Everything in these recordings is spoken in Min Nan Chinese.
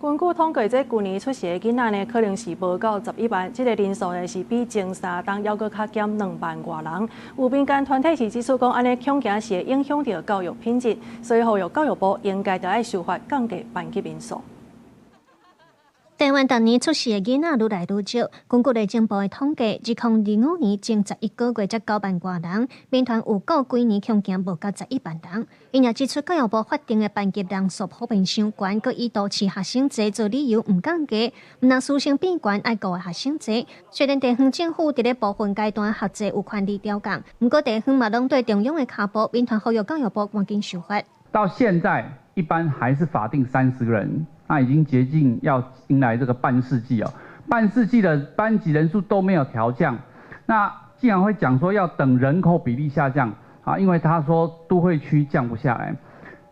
根據統計，這舊年出世的囡仔呢，可能是無夠11萬，這個人數呢是比前3冬猶閣較減2萬外人。有民間團體是指出講，按呢恐驚是會影響著教育品質，所以呼籲教育部應該著愛修法降低班級人數。台灣逐年出世的囡仔愈來愈少，根據內政部的統計，2025年前11個月才9萬外人，民團預估幾年恐驚無夠十一萬人。𪜶也指出，教育部法定的班級人數普遍傷懸，閣以都市學生濟做理由毋降低，毋但師生比懸，愛顧的學生濟。雖然地方政府佇咧部分階段學制有權利調降，毋過地方嘛攏綴中央的跤步，民團呼籲教育部趕緊修法。到現在，一班還是法定30個人。那已經接近要迎來這個半世紀哦，半世紀的班級人數都沒有調降，那竟然會講說要等人口比例下降啊，因為他說都會區降不下來，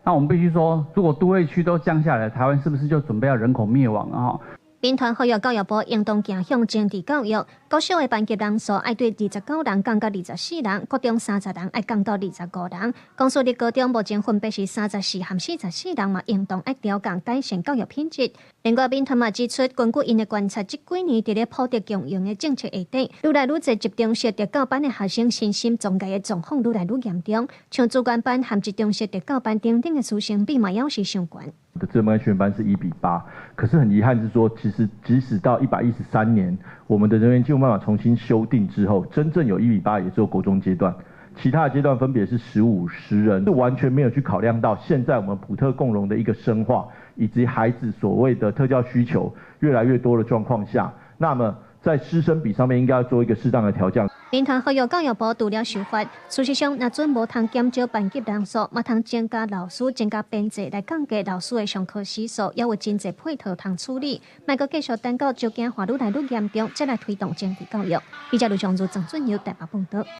那我們必須說，如果都會區都降下來，台灣是不是就準備要人口滅亡了哈？民團呼籲教育部應當走向精緻教育，國小的班級人數愛對29人降到24人，國中30人愛降到25人。公私立高中目前分別是34和44人，嘛應當愛調降改善教育品質。另外，民團嘛指出，根據𪜶的觀察，這幾年佇咧普特共融的政策下底，愈來愈濟集中式特教班的學生身心狀態的狀況愈來愈嚴重，像資源班和集中式特教班等等的師生比嘛，猶是傷懸。的資源學班是1比8，可是很遺憾是說，其實即使到113年，我們的人員進入辦法重新修訂之後，真正有1比8也只有國中階段，其他的階段分別是15、10人，是完全沒有去考量到現在我們普特共融的一個深化，以及孩子所謂的特教需求越來越多的狀況下，那麼在師生比上面應該要做一個適當的調降。民團呼籲教育部除了修法，事實上，若準無通減少班級人數，嘛通增加老師、增加編制來降低老師的上課時數，也有真濟配套通處理。莫閣繼續等到少子化愈來愈嚴重，才來推動精緻教育。記者盧長如、張俊友台北報道。